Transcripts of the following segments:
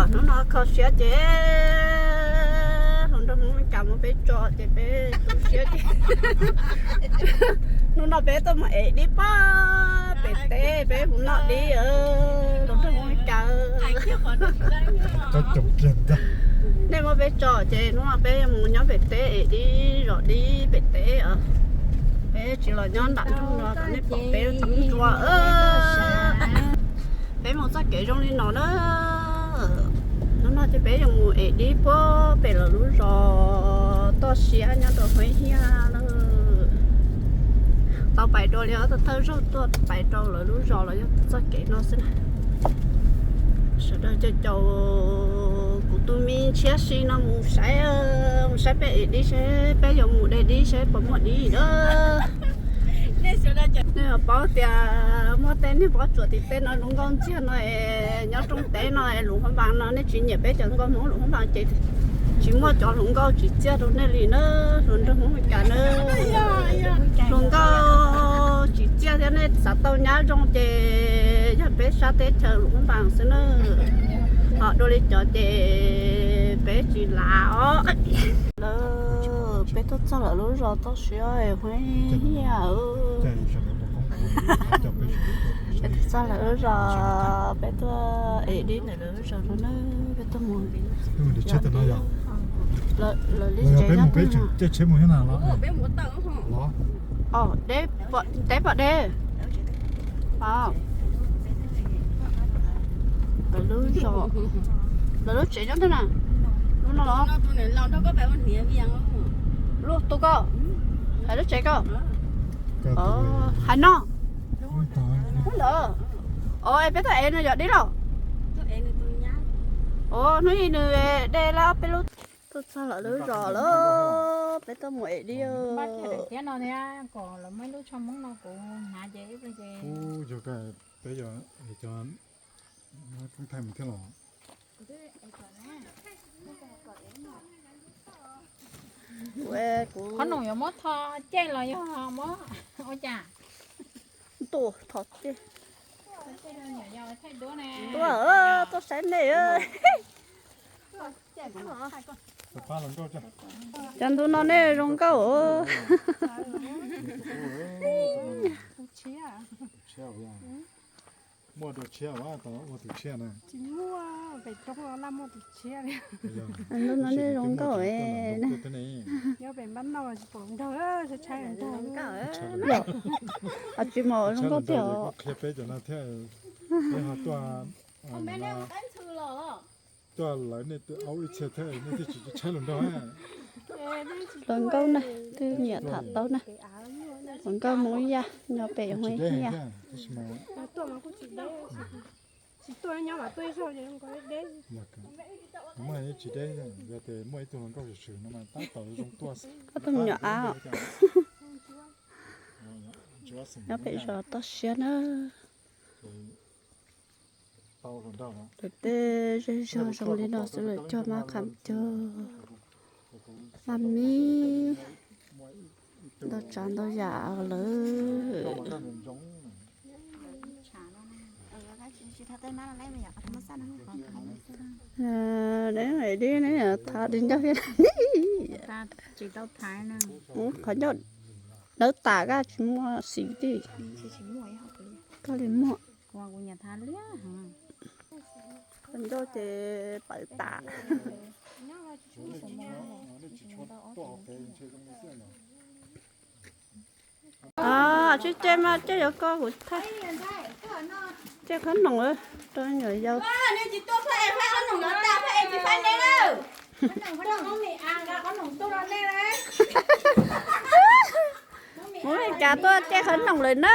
Hnub no kho siab ces hluas nraug Hmoob Meskas muab peb tso ces peb tu siab ces hnub no peb tuaj mus ev dib pab pem teb, peb mus noj dib, hluas nraug Hmoob Meskas. Nej muab peb tso ces hnub no peb mus nyob pem teb ev dib zom dib pem teb os. Peb tsis los nyob nram nroog no kom nej pom peb txeev nruas. Peb mus txoj kev zoo li no na. Hnub no ces peb yuav mus ev dib puag pem lawv lub zos toj siab nyob rau Huaib Hiab lawm. Tau pais dua li ob tug thawj zaug tuaj pais rau lawv lub zos los yog txoj kev no xwb na. Sawv daws caum caum kuv tus me ntshiab si no mus saib, mus saib peb ev dib seb peb yuav mus de dib seb puas muaj dib na. Nej paub tias muaj tej niag pob tsuas tim teb no zoo nkauj ntxiag no es nyob rooj teb no es lub hauv npaas no nej tsis nyiam peb cov nkauj Hmoob lub hauv npaas ces tsis muaj cov hluas nkauj tsim txiaj rau nej li na, hluas nraug Hmoob Meskas na. Hluas nkauj tsim txiaj thiab nej xav tau nyab zoo ces yog peb sab teb chaws lub hauv npaas xwb na. Ho dua li cov ces peb tsis lav os. Lawv, peb tuaj txog lawv lub zos toj siab Huaib Hiab. Peb tuaj txog lawv lub zos, peb tuaj ev dib ntawm lawv lub zos no na, peb tuaj mus. Lawv li tsev nyob twg no? Teb pom deb. Lawv lub zos, lawv lub tsev nyob twg na? Lub no los? Lub tus ko, hais lub tsev ko. Hais no. Lub ntawd. Os, es peb tuaj ev nws yog dib los? Os, hnub ib nws de lawm peb lub. Tuaj txog lawv lub zos lawm, peb tuaj mus ev dib. Kuv yog peb yog cov thaij mus thiab los. Qhov no yuav muab tho ceg los yog muab ua cas? Tuaj tho ceg. Tuaj, tuaj saib nej. Cov ntu no nej zoo nkauj. Muaj rau tshiab ua tus tshiab na. Tsis muaj, pem roob los laj muaj tus tshiab li. Ntu no nej zoo nkauj. Nyob pem npab noj tsis pom nraug, tshaib tshaib nraug. Tsis mus zoo nkauj tiag. Qhia peb cov no thiab, peb ho tuaj, tuaj lawv nej aub ib txhia thiab nej thiaj tsis tshaib hluas nraug. Hluas nkauj na, twb nyiam tham tau na. Hluas nkauj Hmoob Yaj nyob pem Huaib Hiab. Tsis tuaj mas kuj tsis deb, tsis tuaj nyob mas tuaj ib zaug ces zoo nkaus deb. Muaj tsis deb, yog tias muaj ib tug hluas nkauj swm swm no mas tab tom zoo tuaj xwb. Koj tus me nyuam av nyob pem zos toj siab na. Lawv tej zej zog zoo li no xwb lawm cog maj qham cog, maj mib, ntau tsav ntau yam lawm. Neb dib neb thav di ncauj thiab. Qhov ncauj dawb tas koj tsis muaj xim tij. Koj li muaj. Qhov ncauj ces pawv tas. Tsib ce mas coj yuav koj kuv thaij. Coj qhob noom rau nyuam yaus. Hmoob Mes Kas tuaj coj qhob noom lawm na.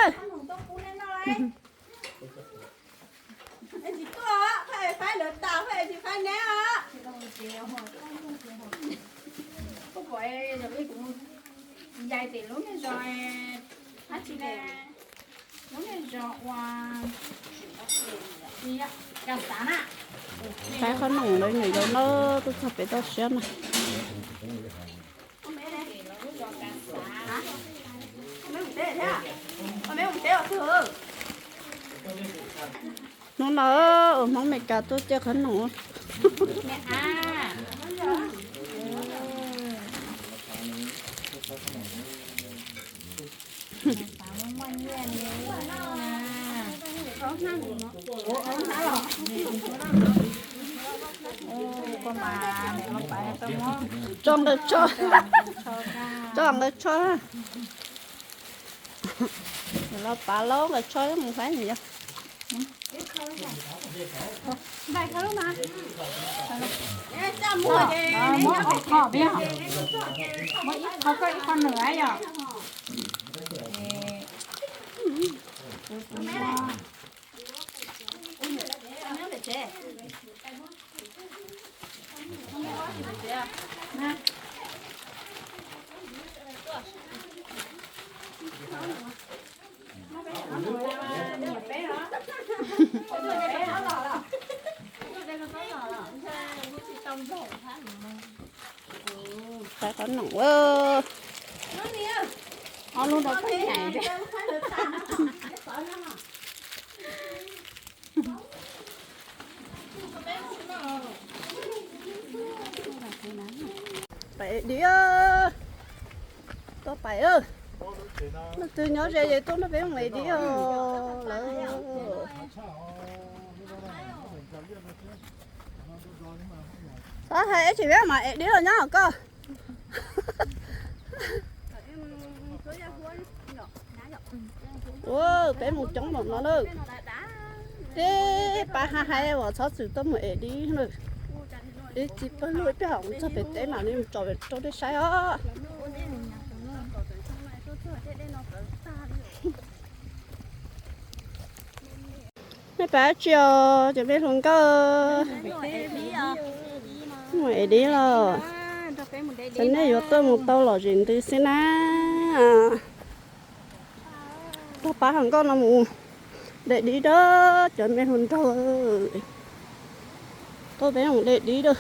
Thaij qhob noom lawv nyuam yaus no tuaj txog pem toj siab na. Hnub no uas Hmoob Meskas tuaj cia qhov noom. Tso nqaws tsho, tso nqaws tsho. Los pav laub nqaws tsho mus faib yog. Muab ib qho koj ib qho nws yom. Qhov noom, ob lub rau peb nyaim. Pais dib, tuaj pais. Leej twg nyob ze ces tuaj nrog peb mus dib os lawm. Xav hais tsis peb mam ev dib los nyob hauv koj. Ua, peb mus coob npaum no na. Tib pab hais hais uas txhob txwm tuaj mus ev dib na. Ib txiv pawg lug peb hom mus txog pem teb mam li mus tsom rau nej saib os. Nej pab tsi os, cov me hluas nkauj, mus ev dib los? Ces nej yuav tuaj mus tau lom zem ntws xwb na. Tuaj pab hluas nkauj no mus de dib dab, cov me hluas nraug. Tuaj peb mus de dib dab.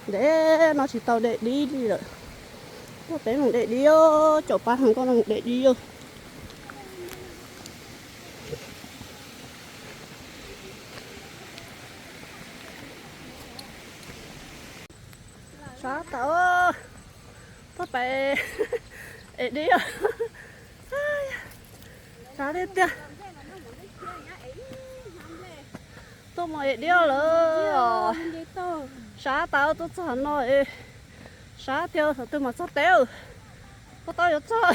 Ntev no tsis tau de dib li lawm. Tuaj peb mus de dib, caum pab hluas nkauj no mus de dib os. Sab tau, tuaj pais ev dib os. Sab tiag tiag. Tuaj mus ev dib lawm. Sab tau, tuaj txog no, sab tiag, thaum twg mam txog teb. Pob tau yuav txog.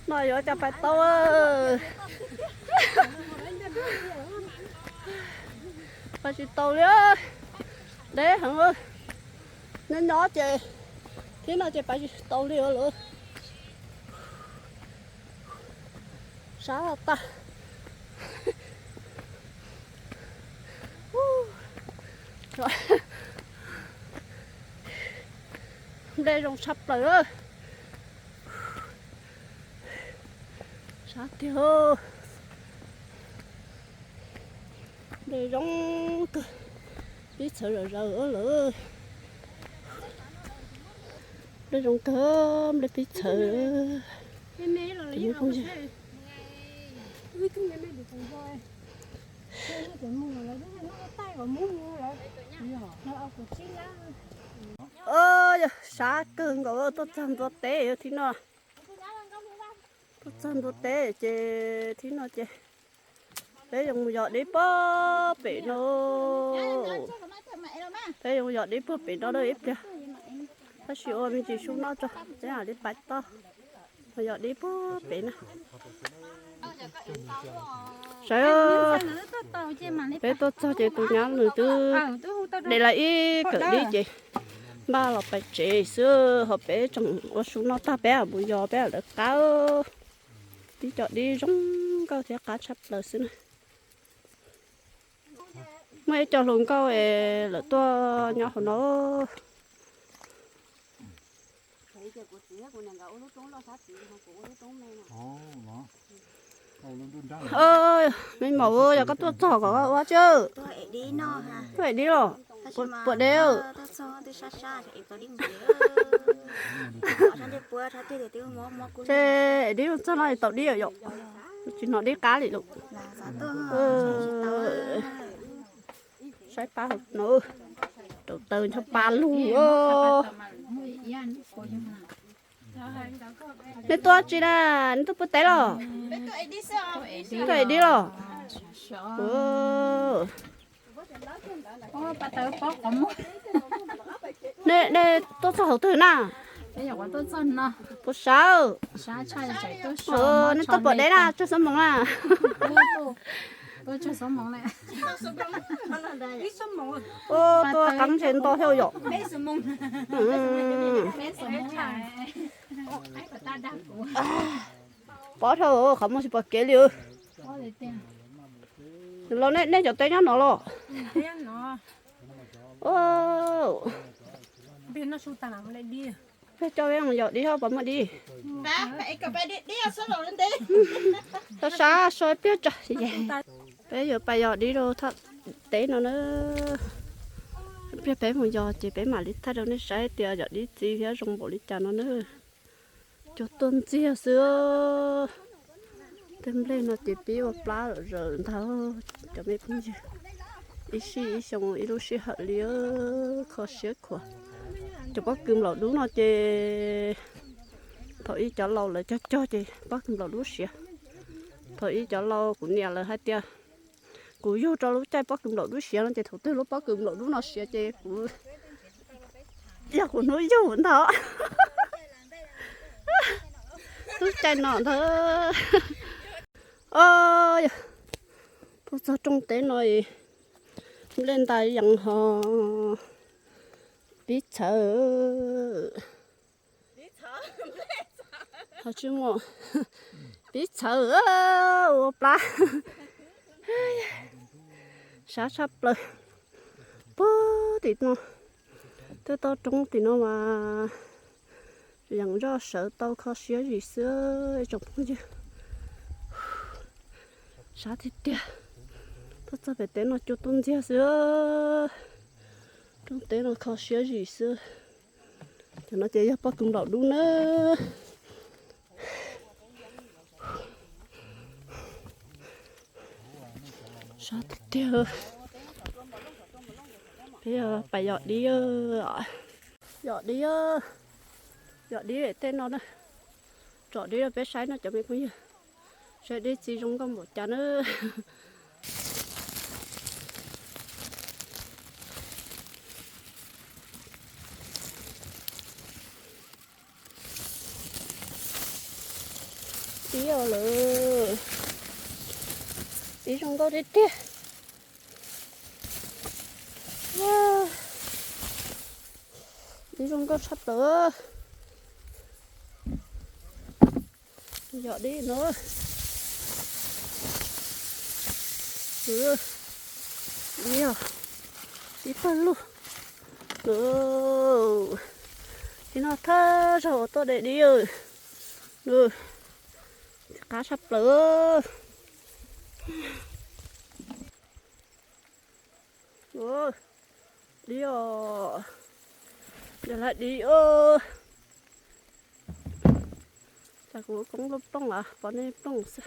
No yuav cas pais tau. Pais tsis tau li. Deb heev. Nyob nyob ces, thib no ces pais tsis tau li lawm. Sab tag. Nplej zoo tshaj plaws. Sab tiag. Nplej zoo kawg, pib txhawv zom zaws lawm. Nplej zoo kawg, nplej pib txhawv. Yog sab kawg nkaus, tuaj txog ntua teb yog thib no. Tuaj txog ntua teb ces thib no ces peb yuav mus yos dib puag pem no. Peb yuav mus yos dib puag pem no ib pliag. Tab sis ua me ntsis su noj tso, peb mam li pais toj. Mus yos dib puag pem na. Saib, peb tuaj txog ces tus nyab nws twb de lawm ib kawm dib ces npaj los pais tsev xwb, ho peb tseem ua su noj tag peb mam mus yos peb mam lawv qab. Tib co dib zoo nkauj thiab qab tshaj plaws xwb na. Muaj ib co hluas nkauj es lawv tuaj nyob hauv no. Me maum, yog koj tuaj txog kom koj ua tsi. Tuaj ev dib los? Puas deb? Ces dib txog no tau dib yom. Tsis hnov dib qab li lawm. Saib pab no, rau taws ncho pa lug. Nej tuaj tsi na? Nej tuaj pw teb los? Tuaj ev dib los? Nej tuaj txog hauv twg na? Puas sawv? Nej tuaj pom deb na, tsawg xuab moos na? Tuaj qeeb ntshe nto thiab yom. Pov dhau qhov muag tsis pom kev li. Los nej cov teb nyob no los? Peb coj peb mus yos dib, pov muaj dib. Sab sab so ib pliag tso. Peb yuav pais yos dib rau thaj teb no na. Ib pliag peb mus yos ces peb mam li thaij rau nej saib tias yos dib txi thiab zoo npaum li cas no na. Cua tuaj ntxiag xwb. Tej nplej no ces pib ua plab zawm ntag cov me phooj ywg. Ib sij ib xyoo ib lub sij hawm li, kho siab khuav. Cov pob kws nplaum dub no ces thaum ub cov laus lawv cog cog ces pob kws nplaum dub siav. Thaum ub cov laus kuv niam lawv hais tias kuv yug rau lub caij pob kws nplaum dub siav no ces thaum twg lub pob kws nplaum dub no siav ces kuv yog kuv hnub yug ntag. Lub caij no ntag. Os, yog tuaj txog rooj teb no, nplej ntais yees ho pib txhawv. Ho tsis muaj, pib txhawv, ua plab, sab tshaj plaws. Puag tim no, twb toj roob tim no mas yees zoj sawv tau kho siab zim xwb ib tsoom phooj ywg. Sab tiag tiag, tuaj txog pem teb no cua tuaj ntxiag xwb. Rooj teb no kho siab zim xwb. Cov no ces yog pob kws nplaum dub na. Sab tiag tiag. Peb pais yos dib, yos dib, yos dib tej no na. Tsom dib rau peb saib no cov me phooj ywg, saib dib txiv zoo nkauj npaum cas na. Dib os lawm, dib zoo nkauj tiag tiag. Dib zoo nkauj tshaj plaws. Yog dib no, dib, dib pawg lug. Dib no thawj zaug uas tuaj de dib, qab tshaj plaws. Dib os, dib os. Cas kuv koob lub plooj los pov nej plooj xwb.